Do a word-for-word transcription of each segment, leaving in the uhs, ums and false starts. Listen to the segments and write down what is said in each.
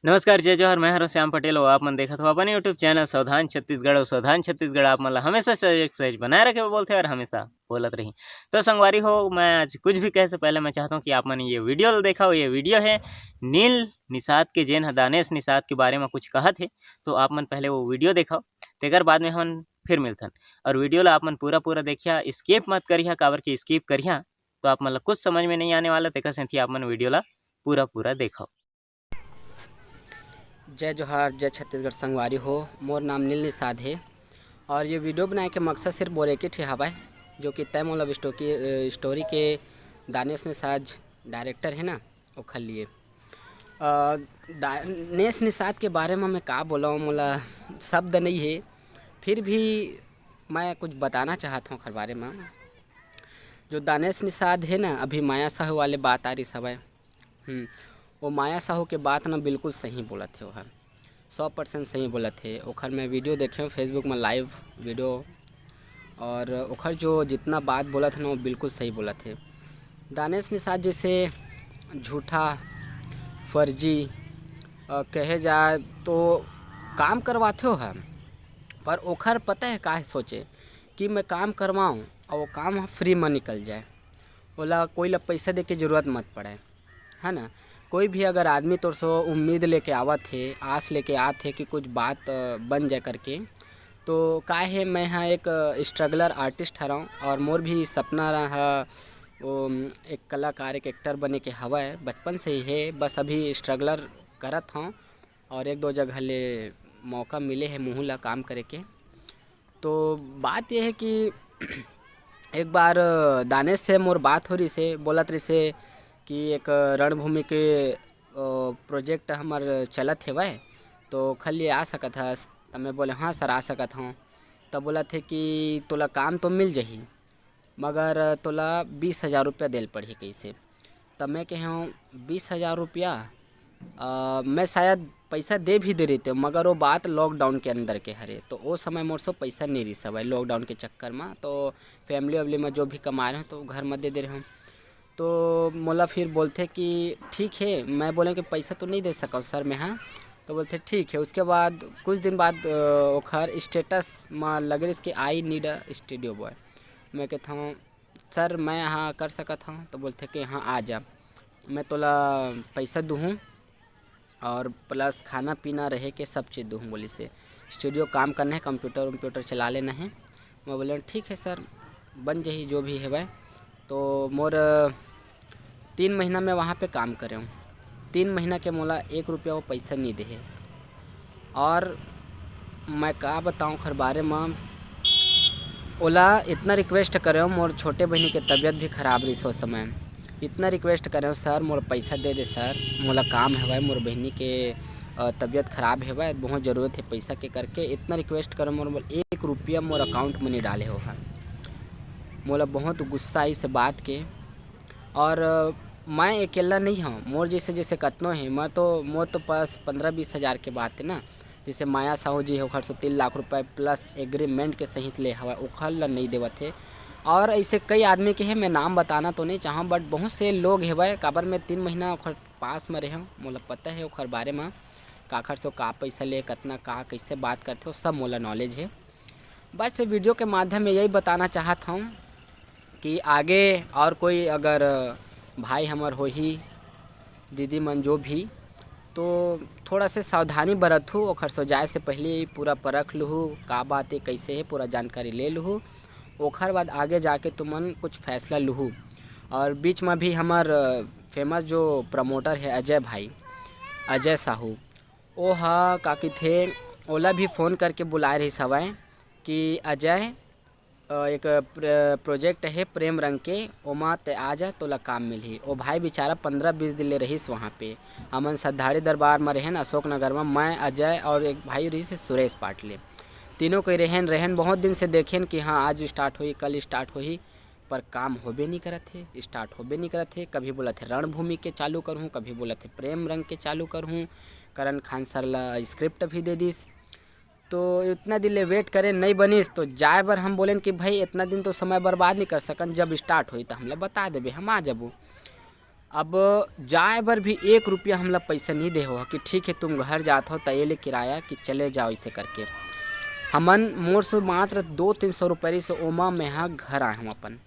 नमस्कार, जय जोहार, मैं हरों श्याम पटेल। वो आप मन देखत हो अपन YouTube चैनल सावधान छत्तीसगढ़। और सावधान छत्तीसगढ़ आप मन ला हमेशा सजग सहज बनाए रखे बोलथे और हमेशा बोलत रही। तो संगवारी हो, मैं आज कुछ भी कहे से पहले मैं चाहता हूँ कि आप मन ये वीडियो ला देखा हो। ये वीडियो है नील निषाद के, जेन ह दानेश निषाद के बारे में कुछ कहत हे। तो आप मन पहले वो वीडियो देखा हो, तेकर बाद में हमन फिर मिलथन। और वीडियो ला आप मन पूरा पूरा देखिया, स्किप मत करिया, काबर कि स्किप करिया तो आप मन ला कुछ समझ में नहीं आने वाला। तेकर सेंथी आप मन वीडियो ला पूरा पूरा देखा हो। जय जोहार, जय छत्तीसगढ़ संगवारी हो। मोर नाम नील निषाद हे और ये वीडियो बनाए के मकसद सिर्फ मोर एक ही ठे हवय, जो कि तय मोला स्टोरी के दानेश निषाद डायरेक्टर है ना, ओखर लिए। अ, दानेश निषाद के बारे में मैं का बोलूँ, मोला शब्द नहीं है, फिर भी मैं कुछ बताना चाहत हूँ ओखर बारे में। जो दानेश निषाद है ना, अभी माया साहू वाले बात आ रही सवय, हम्म, वो माया साहू के बात ना बिल्कुल सही बोलत हे, वो ह सौ परसेंट सही बोलत हे। ओखर मैं वीडियो देखे हूँ Facebook में, लाइव वीडियो, और ओखर जो जितना बात बोलत हे ना, वो बिल्कुल सही बोलत हे। दानेश निषाद जैसे झूठा, फर्जी, अ, कहे जाए तो काम करवाथे हो हम, पर ओखर पता है का सोचे कि मैं काम करवाऊँ और वो काम ह फ्री में निकल जाए, ओला कोई ला पैसा दे के जरूरत मत पड़े, है ना। कोई भी अगर आदमी तोर से उम्मीद लेके आवत हे, आस लेके आत हे कि कुछ बात, अ, बन जाए करके, तो का हे, मैं ह एक स्ट्रगलर आर्टिस्ट हरौं और मोर भी सपना रहा, वो एक कलाकार, एक एक्टर बने के हवय, बचपन से ही हे, बस अभी स्ट्रगलर करत हौं और एक दो जगह ले मौका मिले हे मुहूँ ला काम करे के। तो बात ये है कि एक बार दानेश से मोर बात हो रही से, बोलत रही से कि एक रणभूमि के, अ, प्रोजेक्ट हमर चलत हेवय, तो ओखर लिए आ सकत हस? त मैं बोले, "हाँ सर, आ सकत हौं।" त बोलत हे कि तोला काम तो मिल जही, मगर तोला बीस हजार रुपया देल पड़ही कइसे। त मैं कहे हौं, "बीस हजार रुपया?" अ, मैं शायद पैसा दे भी दे रहितेंव, मगर वो बात लॉकडाउन के अंदर के हरे, तो ओ समय मोर से पैसा नहीं रहिस हवय लॉकडाउन के चक्कर में, तो फैमिली वैमिली में जो भी कमा रहे हौं, तो घर में दे दे रहे हौं। तो मोला फिर बोलथे कि ठीक है, मैं बोले कि पैसा तो नहीं दे सकौं सर मैं, हाँ, तो बोलथे ठीक है। उसके बाद कुछ दिन बाद, अ, ओखर स्टेटस में लगे रहिस कि "I need a studio boy।" मैं कहत हौं, "सर, मैं हाँ कर सकत हौं?" तो बोलथे कि "हाँ, आ जा, मैं तोला पैसा दूहूँ और प्लस खाना पीना रहे के सब चीज़ दूहूँ," बोलिस हे। स्टूडियो काम करना है, कंप्यूटर वम्प्यूटर चला लेना है। मैं बोले, "ठीक है सर, बन जही जो भी हेवय।" तो मोर तीन महीना में वहाँ पे काम करेंव, तीन महीना के मोला एक रुपया वो पैसा नहीं देहे। और मैं का बताऊँ ओखर बारे में, ओला इतना रिक्वेस्ट करेंव, मोर छोटे बहिनी के तबीयत भी खराब रहिस ओ समय, इतना रिक्वेस्ट करेंव, "सर, मोर पैसा दे दे सर, मोला काम हवय, मोर बहिनी के, अ, तबीयत खराब हवय, बहुत जरूरत है पैसा के," करके इतना रिक्वेस्ट करेंव, मोर, मोर एक रुपया मोर अकाउंट में नहीं डाले हो हन। मोला बहुत गुस्सा आइस बात के। और, अ, मैं अकेला नहीं हौं, मोर जैसे जैसे कतनो हे, मैं तो, मोर तो पास पन्द्रह बीस हजार के बात है ना, जैसे माया साहू जी हे, ओखर से तीन लाख रुपए प्लस एग्रीमेंट के सहित ले हवय, ओखर ला नहीं देवत हे। और ऐसे कई आदमी के हे, मैं नाम बताना तो नहीं चाहूँ, but बहुत से लोग हेवय, काबर मैं तीन महीना ओखर पास में रहेंव, मोला पता है ओखर बारे में, काखर से का पैसा ले, कतना का, कैसे बात करथे, वो सब मोला नॉलेज है। बस ये वीडियो के माध्यम में यही बताना चाहत हौं कि आगे और कोई अगर भाई हमर होही, दीदी मन जो भी, तो थोड़ा से सावधानी बरतहू, ओखर से जाए से पहले पूरा परख लूहू, का बात है, कैसे है, पूरा जानकारी ले लूहू, ओखर बाद आगे जाके तुमन कुछ फैसला लूहू। और बीच में भी हमर फेमस जो प्रमोटर है अजय भाई, अजय साहू, ओ हा का कहिथे, ओला भी फ़ोन करके बुलाए रहिस हवय कि अजय, अ, एक प्र-, प्रोजेक्ट हे प्रेम रंग के, ओमा ते आ जा, तोला काम मिलही। ओ भाई बेचारा पन्द्रह बीस दिन ले रहिस वहाँ पे। हमन सद्धाड़ी दरबार म रहेन, अशोक नगर म, मैं, अजय और एक भाई रहिस हे सुरेश पाटले। तीनों कोई रहेन, रहेन, बहुत दिन से देखेन कि हाँ, आज स्टार्ट होही, कल स्टार्ट होही, पर काम होबे नहीं करत हे, स्टार्ट होबे नहीं करत हे। कभी बोलत हे रणभूमि के चालू करहूँ, कभी बोलत हे प्रेम रंग के चालू करहूँ। करण खान सर ला स्क्रिप्ट भी दे दिस। तो इतना दिन ले वेट करे, नहीं बनिस, तो जाए बर हम बोलेन कि भाई, इतना दिन तो समय बर्बाद नहीं कर सकन, जब स्टार्ट होही त हमला बता देबे, हम आ जाबो। अब जाए बर भी एक रुपया हमला पैसा नहीं दे हो कि ठीक है, तुम घर जात हो, त ये ले किराया कि चले जाओ, इसे करके। हमन मोर से मात्र दो तीन सौ रुपये रहिस, ओमा मैं ह घर आए हूँ अपन।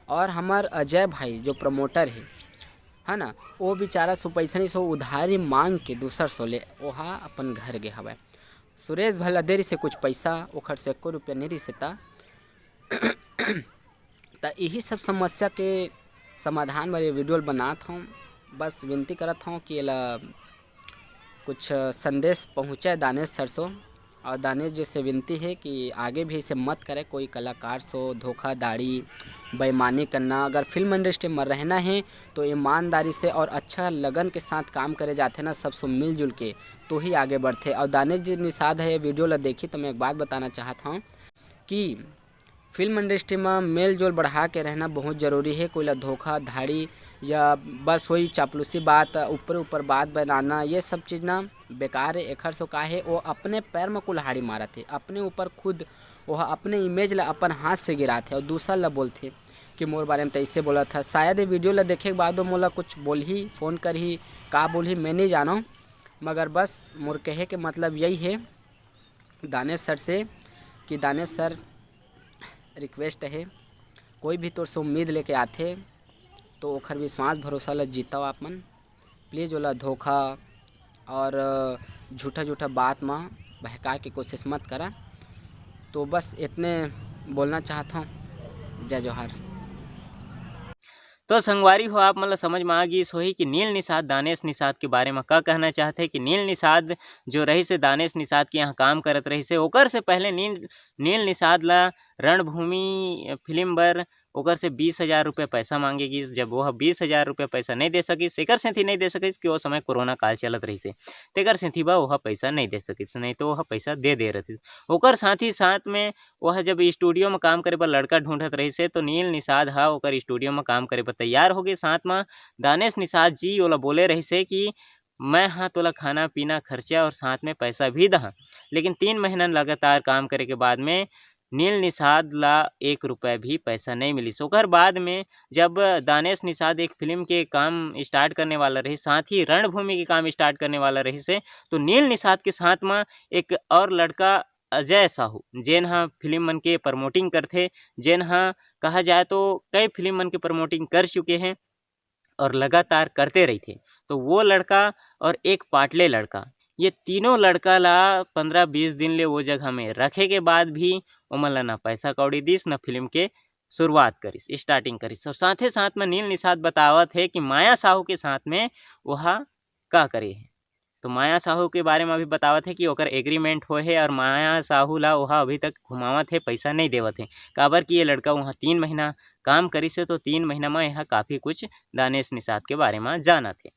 और हमर अजय भाई जो प्रमोटर है, है ना, वो बेचारा सो पैसा नहीं सो उधारी मांग के दूसर सो ले ओहा अपन घर गे हवय। सुरेश भला दे रहिसे कुछ पैसा, ओखर से एको रुपया नहीं रहिसे ता। त यही सब समस्या के समाधान बर ये वीडियो ल बनात हूँ। बस विनती करत हूँ कि एला कुछ संदेश पहुँचे दानेश सर सो। और दानेश जी से विनती है कि आगे भी इसे मत करे, कोई कलाकार सो धोखाधड़ी, बेईमानी करना। अगर फिल्म इंडस्ट्री में रहना है तो ईमानदारी से और अच्छा लगन के साथ काम करे जाथे ना, सब सो मिलजुल के, तो ही आगे बढ़थे। और दानेश जी निषाद है, ये वीडियो ला देखी तो मैं एक बात बताना चाहत हूँ कि फिल्म इंडस्ट्री में मेल जोल बढ़ा के रहना बहुत ज़रूरी है। कोई ला धोखाधड़ी या बस वही चापलूसी बात, ऊपर ऊपर बात बनाना, ये सब चीज़ ना बेकार है। एखर सो का है, वो अपने पैर में कुल्हाड़ी मारत है, अपने ऊपर खुद वो अपने इमेज ला अपन हाथ से गिरात है और दूसर ला बोलथे कि मोर बारे में तो ऐसे बोला था। शायद ये वीडियो ला देखे के बाद वो मोला कुछ बोलही, फ़ोन करही, का बोलही मैं नहीं जानव, मगर बस मोर कहे के मतलब यही है दानेश सर से कि दानेश सर, रिक्वेस्ट है, कोई भी तोर से उम्मीद लेके आथे तो ओखर विश्वास भरोसा ला जीतव आप मन। प्लीज ओला धोखा और झूठा झूठा बात में बहकाए के कोशिश मत करा। तो बस इतने बोलना चाहत हूँ। जय जोहार। तो संगवारी हो, आप मन ला समझ में आ गिस होही कि नील निषाद दानेश निषाद के बारे में का कहना चाहथे कि नील निषाद जो रहिसे दानेश निषाद के यहाँ काम करत रहिसे, ओकर से पहले नील, नील निषाद ला रणभूमि फिल्म बर ओकर से बीस हजार रुपये पैसा मांगे गिस। जब वो बीस हजार रुपये पैसा नहीं दे सकिस, एकर सेंथी नहीं दे सकिस कि वो समय कोरोना काल चलत रहिसे, तेकर सेंथी बा वह पैसा नहीं दे सकिस, नहीं तो वह पैसा दे दे रहतिस। ओकर साथ ही साथ में वह जब स्टूडियो में काम करे बर लड़का ढूंढत रहिसे, तो नील निषाद हा ओकर स्टूडियो में काम करे बर तैयार हो गए। साथ में दानेश निषाद जी ओला बोले रहिसे कि मैं हा तोला खाना पीना खर्चा और साथ में पैसा भी दहा, लेकिन तीन महीना लगातार काम करे के बाद में नील निषाद ला एक रुपया भी पैसा नहीं मिलिस। ओकर बाद में जब दानेश निषाद एक फिल्म के काम स्टार्ट करने वाला रहिस, साथ ही रणभूमि के काम स्टार्ट करने वाला रहिसे, तो नील निषाद के साथ में एक और लड़का अजय साहू, जेन ह फिल्म मन के प्रमोटिंग करथे, जेन ह कहा जाए तो कई फिल्म मन के प्रमोटिंग कर चुके हैं और लगातार करते रहिथे, तो वो लड़का और एक पाटले लड़का, ये तीनों लड़का ला पंद्रह बीस दिन ले वो जगह में रखे के बाद भी ओमन ला ना पैसा कौड़ी दिस, ना फिल्म के शुरुआत करिस, स्टार्टिंग करिस। और साथे साथ में नील निषाद बतावत हे कि माया साहू के साथ में ओहा का करे हे। तो माया साहू के बारे में अभी बतावत हे कि ओकर एग्रीमेंट होए हे और माया साहू ला ओहा अभी तक घुमावत हे, पैसा नहीं देवत हे, काबर कि ये लड़का वहाँ तीन महीना काम करिस हे, तो तीन महीना में यह काफ़ी कुछ दानेश निषाद के बारे में जानत हे।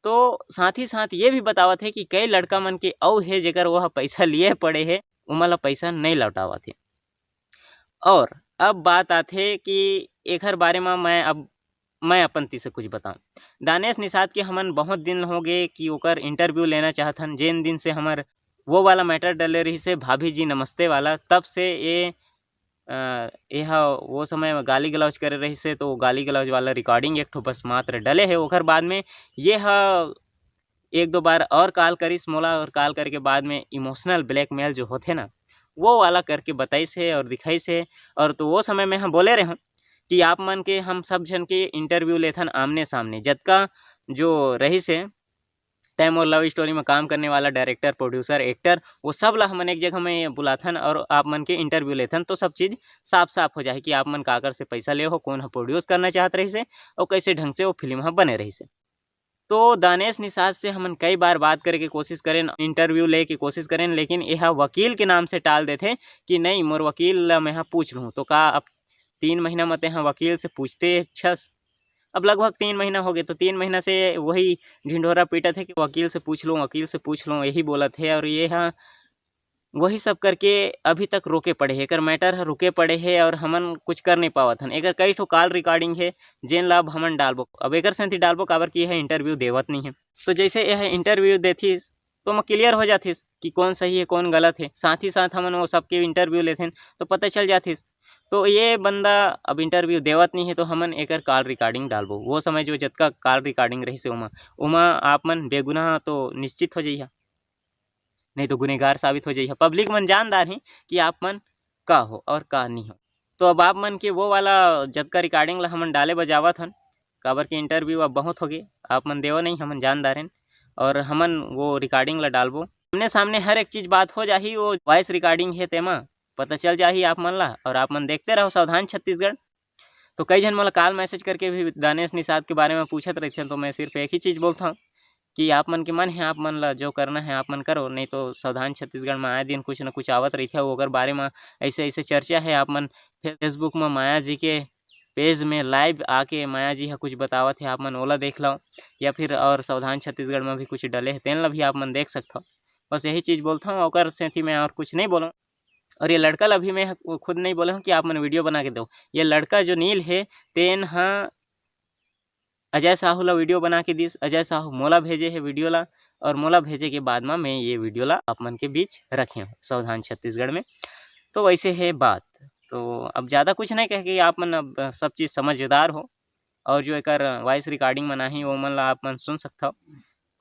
तो साथ ही साथ ये भी बतावत हे कि कई लड़का मन के अउ हे जेकर वह पैसा लिए पड़े हे, ओमन ला पैसा नहीं लौटावत हे। और अब बात आथे कि एखर बारे में मैं अब मैं अपन ती से कुछ बताऊं। दानेश निषाद के हमन बहुत दिन हो गए कि ओकर इंटरव्यू लेना चाहत हन। जेन दिन से हमर वो वाला मैटर डले रहिसे, भाभी जी नमस्ते वाला, तब से ये अ, ये ह वो समय में गाली गलौज करे रहिसे, तो वो गाली गलौज वाला रिकॉर्डिंग एक ठो बस मात्र डले हे। ओकर बाद में ये ह एक दो बार और कॉल करिस मोला, और कॉल करके बाद में इमोशनल ब्लैकमेल जो होथे ना, वो वाला करके बताइस हे और दिखाइस हे। और तो वो समय में हम बोले रहे हूँ कि आप मन के हम सब झन के इंटरव्यू लेथन आमने सामने, जतका जो रहिस हे, तय मोर लव स्टोरी में काम करने वाला डायरेक्टर, प्रोड्यूसर, एक्टर, वो सब ला हमन एक जगह में बुलाथन और आप मन के इंटरव्यू लेथन, तो सब चीज़ साफ साफ हो जाए कि आप मन काकर से पैसा ले हो, कौन ह प्रोड्यूस करना चाहत रहिस हे और कैसे ढंग से वो फिल्म ह बने रहिस हे। तो दानेश निषाद से हमन कई बार बात करे के कोशिश करेन, इंटरव्यू ले के कोशिश करेन, लेकिन यह वकील के नाम से टाल देथे कि नहीं, मोर वकील ला मैं ह पूछ लूँ। तो का अब तीन महीना में तेहा वकील से पूछते छस? अब लगभग तीन महीना हो गए, तो तीन महीना से वही ढिंढोरा पीटत हे कि वकील से पूछ लूँ, वकील से पूछ लूँ, यही बोलत हे। और ये ह वही सब करके अभी तक रोके पड़े हे, एकर मैटर ह रुके पड़े हे और हमन कुछ कर नहीं पावत हन। एकर कई ठो कॉल रिकॉर्डिंग हे, जेन ला अब हमन डालबो। अब एकर सेंथी डालबो, काबर कि यह इंटरव्यू देवत नहीं हे। तो जैसे यह इंटरव्यू देथिस, तो ओमा क्लियर हो जाथिस कि कौन सही हे, कौन गलत हे। साथ ही साथ हमन वो सबके इंटरव्यू लेथेन, तो पता चल जाथिस। तो ये बंदा अब इंटरव्यू देवत नहीं है, तो हमन एकर कॉल रिकॉर्डिंग डालबो। वो समय जो जतका कॉल रिकॉर्डिंग रहिस हे ओमा, ओमा आप मन बेगुनाह तो निश्चित हो जइहा, नहीं तो गुनहगार साबित हो जइहा। पब्लिक मन जानदार ही कि आप मन का हो और का नहीं हो। तो अब आप मन के वो वाला जतका रिकॉर्डिंग ला हमन डाले बजावत हन, काबर के इंटरव्यू अब बहुत हो गए, आप मन देवो नहीं, हमन जानदार हन, और हमन वो रिकॉर्डिंग ला डालबो। आमने सामने हर एक चीज बात हो जाही, वो वॉइस रिकॉर्डिंग है, तेमा पता चल जाही आप मन ला, और आप मन देखते रहो सावधान छत्तीसगढ़। तो कई झन मोला कॉल मैसेज करके भी दानेश निषाद के बारे में पूछत रहिथे, तो मैं सिर्फ एक ही चीज बोलता हूँ कि आप मन के मन है, आप मन ला जो करना है आप मन करो, नहीं तो सावधान छत्तीसगढ़ में आए दिन कुछ न कुछ आवत रहिथे, ओकर बारे में ऐसे ऐसे चर्चा है। आप मन फेसबुक में माया जी के पेज में लाइव आके माया जी हा कुछ बतावत है, आप मन ओला देख लो, या फिर और सावधान छत्तीसगढ़ में भी कुछ डले है, तेन ला भी आप मन देख सकथो। बस यही चीज बोलता हूँ, ओकर सेती मैं और कुछ नहीं बोलूँ। और ये लड़का ला भी मैं खुद नहीं बोले हूँ कि आप मन वीडियो बना के दो। ये लड़का जो नील है, तेन हा अजय साहू ला वीडियो बना के दिस, अजय साहू मोला भेजे है वीडियो ला, और मोला भेजे के बाद में मैं ये वीडियो ला आप मन के बीच रखे हूँ सावधान छत्तीसगढ़ में। तो वैसे है बात। तो अब ज़्यादा कुछ नहीं कह के आप मन अब सब चीज़ समझदार हो, और जो एकर वॉइस रिकॉर्डिंग मन आही, वो मन ला आप मन सुन सकथव,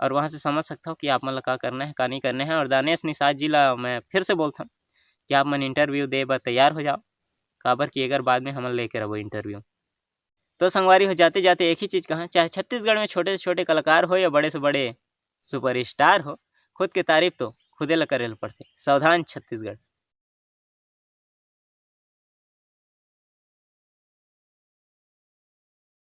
और वहाँ से समझ सकथव कि आप मन ला का करना है, का नहीं करना है। और दानेश निषाद जी ला मैं फिर से बोलथव कि आप मन इंटरव्यू दे बर तैयार हो जाओ, काबर कि एकर बाद में हमन लेके रहबो इंटरव्यू। तो संगवारी हो, जाते जाते एक ही चीज कहा, चाहे छत्तीसगढ़ में छोटे से छोटे कलाकार हो या बड़े से बड़े सुपरस्टार हो, खुद के तारीफ तो खुदे ला करे ला पड़थे। सावधान छत्तीसगढ़।